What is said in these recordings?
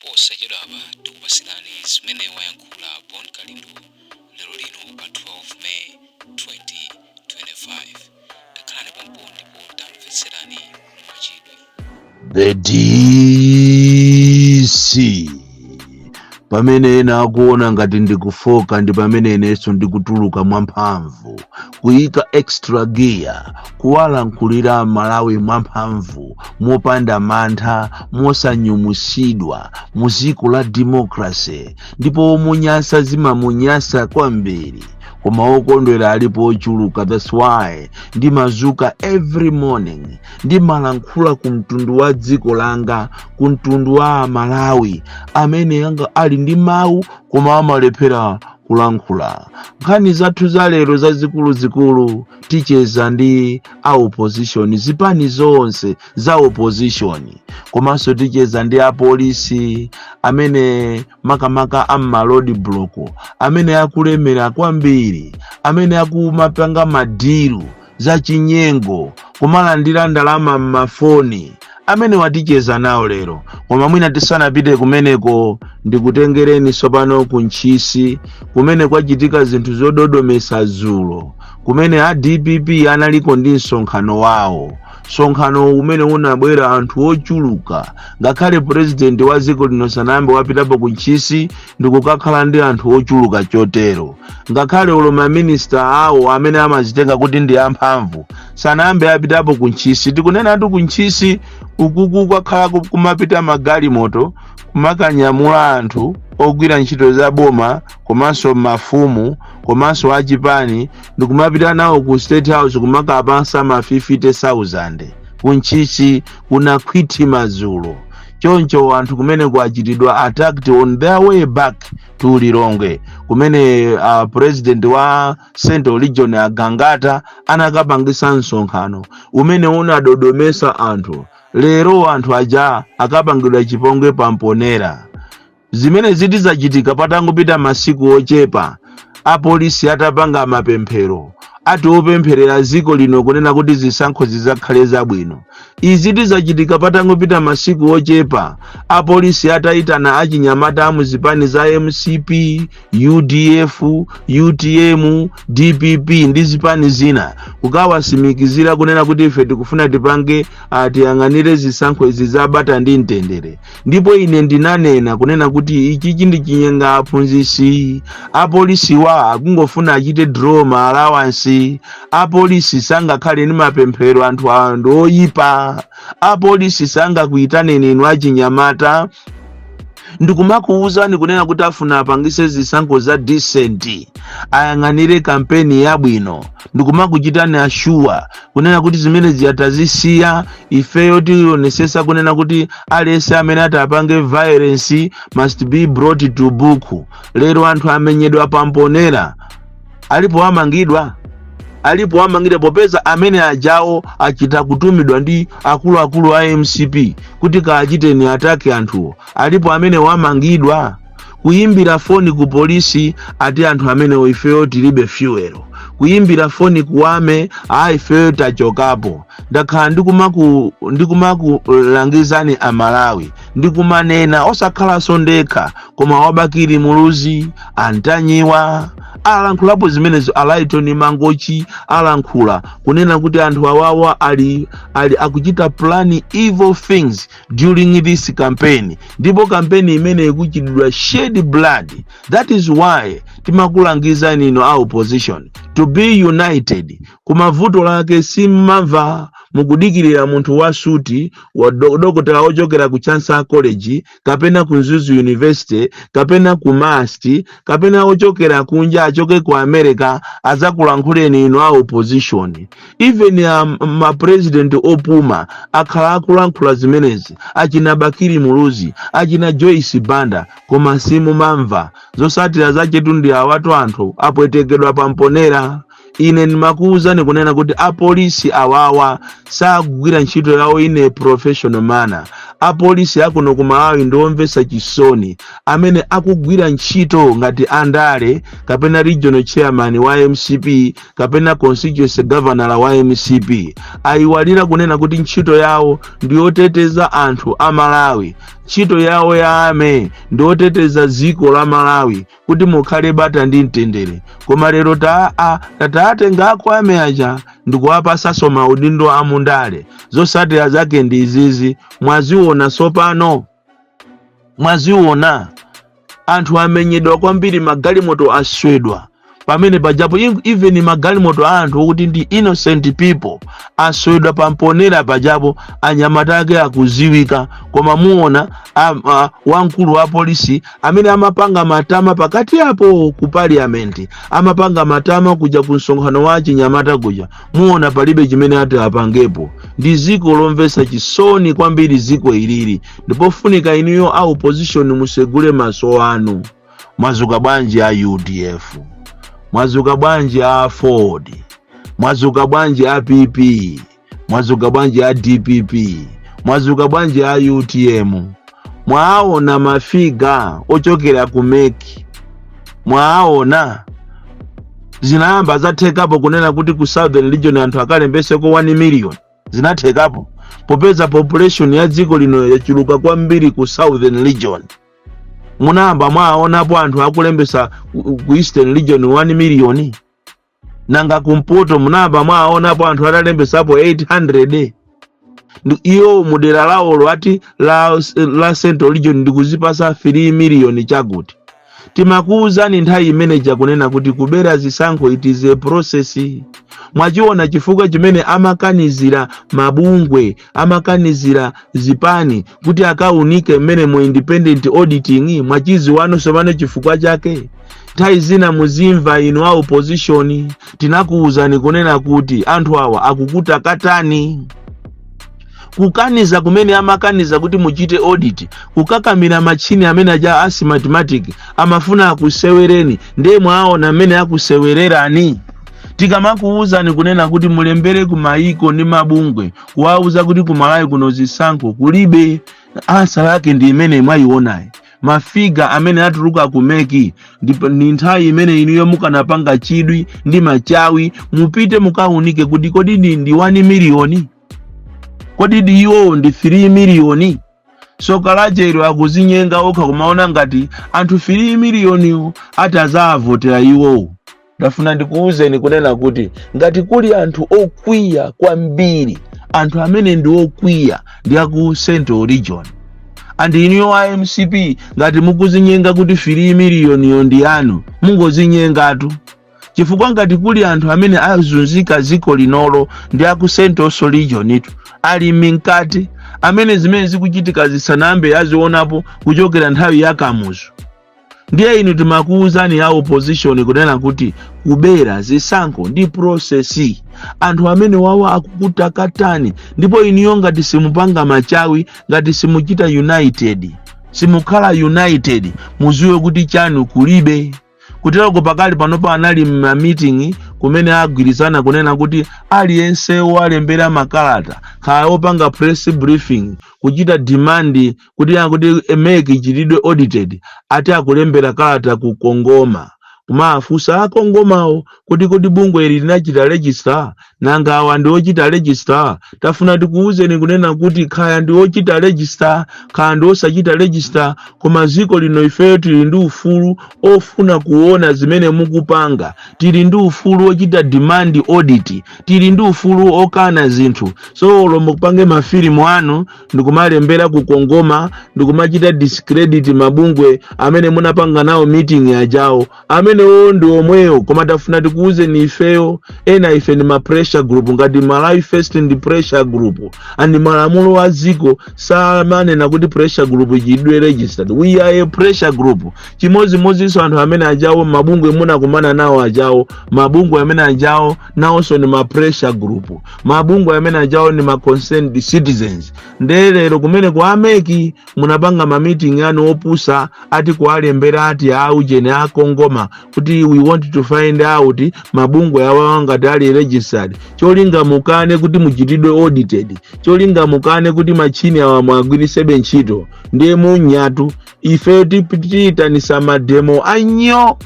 Posachedwapa tikupatsirani zimene wayankhula Bon Kalindo lero lino pa 12 May 2025. Takhalani pompo ndipo tamvetserani mwachidwi. The DC, pamene ena akuona ngati ndikufoka, ndi pamene inenso ndikutuluka mwamphamvu, kuyika extra gear, kuwalankhulira Malawi mwamphamvu, mopanda mantha, mosanyumusidwa, mu dziko la democracy. Ndipo omunyasa zimamunyasa kwambiri, koma okondwera alipo ochuluka. That's why ndimazuka every morning, ndimalankhula ku mtundu wa dziko langa, ku mtundu wa Malawi amene anga ali ndi mawu koma amalephera kulankhula. Nkhani zathu za lero zazikuluzikulu, ticheza ndi a opposition, zipani zonse za opposition, komanso ticheza ndi apolisi amene makamaka amma road block, amene akulemera kwambiri, amene akumapanga ma deal zachinyengo, kumalandira ndalama m'mafoni, amene waticheza nawo lero. Koma mwina tisanapite kumeneko, ndikutengereni tsopano ku Ntchisi, kumene kwachitika zinthu zododomesa dzulo, kumene a DPP analiko ndi msonkhano wawo, msonkhano umene unabwera anthu ochuluka. Ngakhale purezidenti wa dziko lino sanayambe wapitapo ku Ntchisi ndikukakhala ndi anthu ochuluka chotero. Ngakhale ulo maminista awo amene amazitenga kuti ndi amphamvu sanayambe apitapo ku Ntchisi. Tikunenatu ku Ntchisi ukuku kwakhala kumapita magalimoto kumakanyamula anthu ogwira ntchito za boma, komanso mafumu, komanso achipani, ndikumapita nawo ku State House kumakapasa ma 50,000. Kuntchisi kunakhwitima dzulo. Choncho anthu kumene kwachitidwa attacked on their way back to Lilongwe, kumene president wa Central Region Agangata anakapangisa msonkhano umene unadodomesa anthu. Lero anthu aja akapangidwa chipongwe pamponera. Zimene ziti zachitika patangopita masiku ochepa apolisi atapanga mapemphero ati opempherera dziko lino, kunena kuti zisankho zizakhale zabwino. Izi tizachitika patangopita masiku ochepa apolisi atayitana achinyamata amuzipani za MCP, UDF, UTM, DPP ndi zipani zina, kukawasimikizira kunena kuti ife tikufuna tipange, tiyang'anire zisankho izi zabata ndi mtendere. Ndipo ine ndinanena kunena kuti ichichi ndi chinyenga aphunzisi. Apolisiwa akungofuna achite draw ma allowance. Apolisi sangakhale ndi mapemphero, anthu awa ndi oyipa. Apolisi sangakuyitaneni inu achinyamata ndikumakuwuzani kunena kuti afuna apangise zisankho za decent, ayang'anire kampeni yabwino, ndikumakuchitani assure kunena kuti zimene ziyatazisiya, ifeyo tionesesa kunena kuti aliyense amene ati apange violence must be brought to book. Lero anthu amenyedwa pamponera, alipo amangidwa, alipo amangidwa, popeza amene ajawo achita kutumidwa ndi akuluakulu a MCP kuti kaachiteni attack anthuwo. Alipo amene wamangidwa. Kuyimbira foni ku polisi, ati anthu amenewo ifeyo tilibe fuel. Kuyimbira foni kuwame, a ifeyo tachokapo. Ndakhala ndikumakulangizani Amalawi, ndikumanena osakhalanso ndekha, koma wabakiri Muluzi, Antanyiwa alankhulapo zimenezo, Alaitoni Mangochi alankhula kunena kuti anthu awawa ali akuchita plan evil things during this campaign, ndipo campaign imene ikuchitidwa shed blood. That is why timakulangizani ino a opposition to be united. Koma vuto lake simmamva, mukudikirira munthu wa suti wa dokotala wochokera ku Chancellor College, kapena ku Mzuzu University, kapena ku MUST, kapena wochokera kunja, achoke ku America, adzakulankhuleni inu a opposition. Even mapresident opuma akhala akulankhula zimenezi, achina Bakili Muluzi, achina Joyce Banda, koma simumamva. Zosatira zachetu ndi awatu, anthu apwetekedwa pamponera. Ine ndimakuwuzani kunena kuti apolisi awawa sakugwira ntchito yawo in a professional manner. Apolisi akuno ku Malawi ndiomvetsa chisoni, amene akugwira ntchito ngati andale kapena regional chairman wa MCP kapena constituency governor wa MCP. Ayiwalira kunena kuti ntchito yawo ndiyoteteza anthu a Malawi. Ntchito yawo ya ame ndiyoteteza dziko la Malawi kuti mukhale bata ndi mtendere. Koma lero tatengako ame aja ndikuwapasanso maudindo amundale. Zosatira zake ndi izizi mwaziona sopano, mwaziona. Anthu amenyedwa kwambiri, magalimoto aswedwa pamene pajapo. Even magalimoto a anthu okuti ndi innocent people aswedwa pamponera pajapo. Anyamata ake akuziwika. Koma muona wamkulu wa polisi amene amapanga matama pakati apo ku parliament, amapanga matama kuja ku msonkhano wa chinyamata kuja, muona palibe chimene ati apangepo. Ndi ziko lomvetsa chisoni kwambiri ziko ilili, ndipofunika inuyo a opposition musegule maso anu. Mwazuka bwanji a UDF? Mwazuka bwanji a Ford? Mwazuka bwanji a PP? Mwazuka bwanji a DPP? Mwazuka bwanji a UTM? Mwaona ma figure ochokera ku MEC? Mwaona zinayamba zathekapo kunena kuti ku Southern Region anthu akalembeseko 1 million? Zinathekapo, popeza population ya dziko lino yachuluka kwambiri ku Southern Region? Munayamba mwaonapo anthu akulembesa ku Eastern Region 1 million? Nanga kumpoto munayamba mwaonapo anthu atalembesapo 800? Iyo mudera lawolo ati la Central Region ndikuzipasa 3 million chakuti. Timakuwuzani nthawi imeneja kunena kuti kubera zisankho, it is a process. Mwachiona chifukwa chimene amakanizira mabungwe, amakanizira zipani kuti akaunike mmene mu independent auditing? Mwachiziwano sopano chifukwa chake. Nthawi zina muzimva inu a opposition. Tinakuwuzani kunena kuti anthu awa akukutakatani. Kukaniza kumene amakaniza kuti muchite audit, kukakamira machini amene aja a Smartmatic, amafuna akusewereni. Ndiye mwaona amene akusewererani. Tikamakuwuzani kunena kuti mulembere ku maiko ndi mabungwe kuwauza kuti kumalawi kuno zisankho kulibe, answer yake ndi imene mwayionayi. Ma figure amene atuluka ku MEC, ndipo ni nthawi imene inuyo mukanapanga chidwi ndi machawi, mupite mukaunike kuti kodi ndi 1 miliyoni, kodi ndi iwowo ndi 3 miliyoni? Soka lachero akuzinyenga okha kumaona ngati anthu 3 miliyoniwo ati azavotera iwowo. Ndafuna ndikuwuzeni kunena kuti ngati kuli anthu okwiya kwambiri, anthu amene ndi okwiya ndi aku Central Region. And inuyo a MCP, ngati mukuzinyenga kuti 3 miliyoniyo ndi yanu, mungozinyengatu, chifukwa ngati kuli anthu amene azunzika dziko linolo ndi aku Central Region itu, alimi mkati, amene zimene zikuchitika zisanambe azionapo kuchokera nthawi ya Kamuzu. Ndiye inu timakuwuzani ya opposition kunena kuti kubera zisankho ndi process. Anthu amene wawa akukutakatani. Ndipo inuyo ngati simupanga machawi, ngati simuchita united, simukhala united, muziwe kuti chanu kulibe. Kuteroko pakali panopa anali ma meeting kumene agwirizana kunena kuti aliyense walembera makalata, kaya opanga press briefing kuchita demand kuti MEC ichitidwe audited, ati akulembera kalata ku CONGOMA kumafunsa akongomawo kuti kodi bungwe ili linachita register? Nanga awa ndi ochita register? Tafuna tikuwuzeni kunena kuti kaya ndi ochita register, kaya ndi osachita register, koma dziko lino ifeyo tili ndi ufulu ofuna kuona zimene mukupanga. Tili ndi ufulu ochita demand audit. Tili ndi ufulu okana zinthu. So olo mupange mafilimu anu ndikumalembera ku CONGOMA, ndikumachita discredit mabungwe amene munapanga nawo meeting ajawo, amenewo ndi omweyo. Koma tafuna tikuwuzeni ifeyo, ena ife ndi ma pressure group. Ngati Malawi First ndi pressure group, and malamulo a dziko samanena kuti pressure group ichitidwe registered. We are a pressure group. Chimodzimodzinso anthu amene ajawo, mabungwe munakumana nawo ajawo, mabungwe amene ajawo nawonso ndi ma pressure group. Mabungwe amene ajawo ndi ma concerned citizens. Ndiye lero kumene ku a MEC munapanga ma meeting anu opusa, ati kualembera ati aujene akongoma. kuti we want to find out mabungwe awawa ngati ali registered, cholinga mukane kuti muchitidwe audited, cholinga mukane kuti machini awa mwagwirisebe ntchito. Ndiye munyatu ife tiyitanisa mademo anyo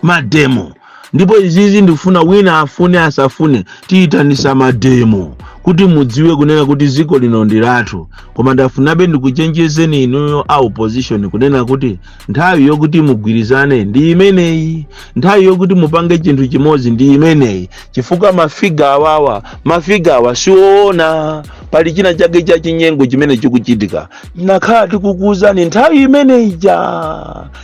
mademo. Ndipo izizi ndikufuna wina afune asafune, tiyitanisa mademo kuti mudziwe kunena kuti dziko lino ndi lathu. Koma ndafunabe ndikuchenjezeni inuyo a opposition kunena kuti nthawi yokuti mugwirizane ndi imeneyi, nthawi yokuti mupange chinthu chimodzi ndi imeneyi, chifukwa mafigure awawa, mafigure awa siwoona. Pali china chake cha chinyengo chimene chikuchitika. Nakhala tikukuwuzani nthawi imeneyi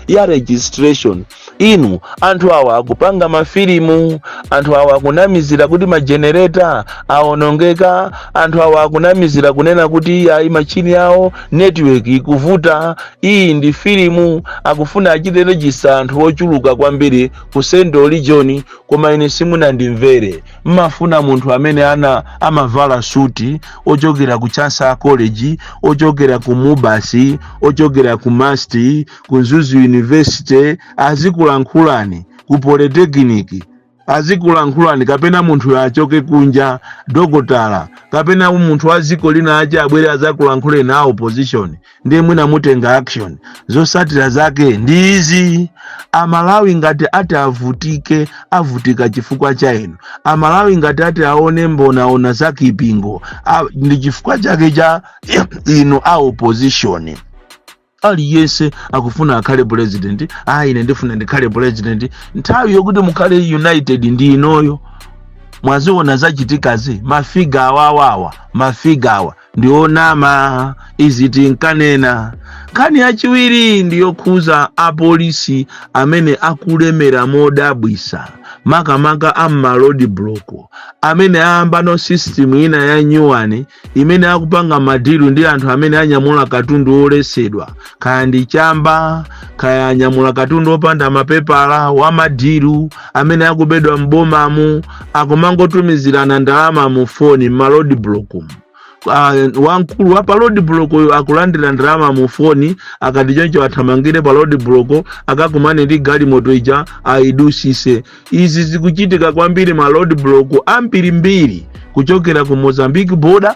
ya registration inu, anthu awa akupanga mafilimu, anthu awa akunamizira kuti majenereta awonongeka, anthu awa akunamizira kunena kuti ayi, machini awo network ikuvuta. Iyi ndi filimu, akufuna achite register anthu ochuluka kwambiri ku Central Region. Koma ine simunandimvere. Mmafuna munthu amene ana amavala suti, ochokera ku Chancellor College, ochokera ku MUBAS, ochokera ku MUST, ku Mzuzu University, azikulankhulani, ku Polytechnic azikulankhulani, kapena munthu achoke kunja, dokotala, kapena munthu wa dziko lina ache abwere azakulankhule na opposition, ndiye mwina mutenga action. Zosatira zake ndi izi. Amalawi ngati ati avutike, avutika chifukwa cha inu. Amalawi ngati ati aone mbonaona za kipingo, ndi chifukwa chake cha inu a opposition. Aliyense akufuna akhale president. Ah, ine ndifuna ndikhale president. Nthawi yokuti mukhale united ndi inoyo. Mwaziona zachitikazi, mafigure awawawa, mafigure awa ndionama, izi tinkanena. Nkhani yachiwiri ndiyokhuza apolisi amene akulemera modabwisa, makamaka am'ma road block, amene ayambano system ina ya nyuwani imene akupanga madeal ndi anthu amene anyamula katundu olesedwa, kaya ndi chamba, kaya anyamula katundu opanda mapepala wa madeal amene akubedwa m'bomamu. Akumangotumizirana ndalama mu foni m'ma road block. Wamkulu wa pa road block uyu akulandira ndalama mu foni, akati choncho athamangire pa road block, akakumane ndi galimoto ija, ayidusise. Izi zikuchitika kwambiri ma road block ambirimbiri, kuchokera ku Mozambique border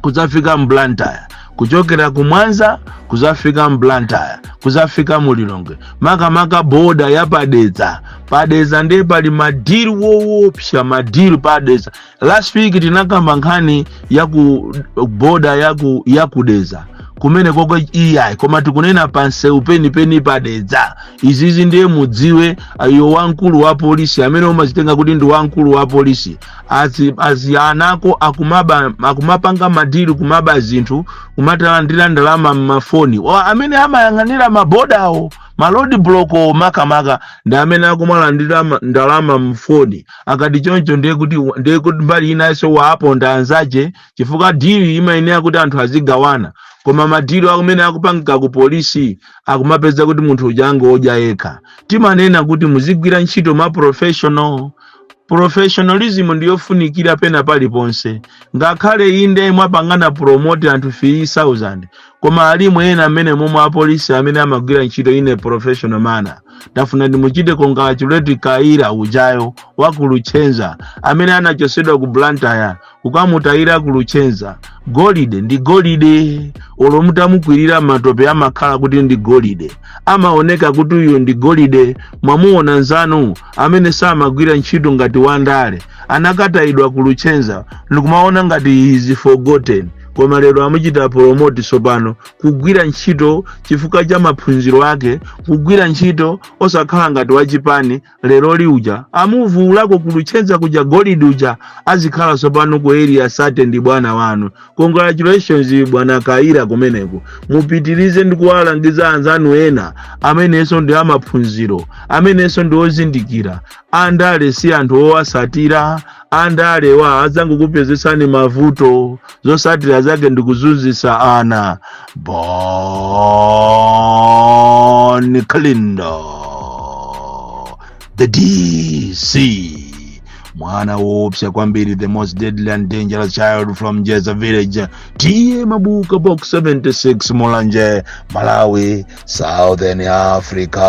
kudzafika m'Blantyre, kuchokera ku Mwanza kuzafika m'Blantyre, kuzafika muLilongwe, makamaka border ya paDedza. PaDedza ndiye pali madeal woopsa, madeal paDedza. Last week tinakamba nkhani ya ku border ya kuDedza kumene koko iyayi, koma tikunena pansewu penipeni paDedza. Izizi ndiye mudziwe, ayo wamkulu wa polisi amene umazitenga kuti ndi wamkulu wa polisi, azi anako akumaba, akumapanga madeal, kumaba zinthu, kumatalandira ndalama mmafoni. Amene amayang'anira maborderwo, ma road block makamaka, ndi amene akumalandira ndalama mfoni. Akati choncho ndiye kuti mbali inanso waaponda anzache, chifukwa deal imayenera kuti anthu azigawana. Koma madeal amene akupangika ku polisi, akumapeza kuti munthu uja angodya yekha. Timanena kuti muzigwira ntchito ma professional. Professionalism ndiyofunikira pena paliponse. Ngakhale inde mwapangana promote anthu 3000, koma alimo ena amene momwe apolisi amene amagwira ntchito in a professional manner. Ndafuna ndimuchite congratulate Kaira ujayo wa ku Luchenza, amene anachosedwa ku Blantyre kukamutayira ku Luchenza. Golide ndi golide, olo mutamukwirira matope amakhala kuti ndi golide, amaoneka kuti uyu ndi golide. Mwamuona nzanu amene samagwira ntchito ngati wandale, anakatayidwa ku Luchenza ndikumaona ngati he is forgotten, koma lero amuchita promote sopano, kugwira ntchito chifukwa cha maphunziro ake, kugwira ntchito osakhala ngati wachipani. Lero liuja amuvulako ku Luchenza kuja, golide uja azikhala sopano ku Area 30 ndi bwana wanu. Congratulations, bwana Kaira, kumeneko. Mupitirize ndi kuwalangiza anzanu ena amenenso ndi amaphunziro, amenenso ndi ozindikira. Andale si anthu owasatira. Andale wa adzangokupezesani mavuto, zosatira zake ndikuzunzisa ana. Bon Kalindo, the DC, mwana woopsa kwambiri, the most deadly and dangerous child from Jeza village, T/A Mabuka, Box 76, Mulanje, Malawi, Southern Africa.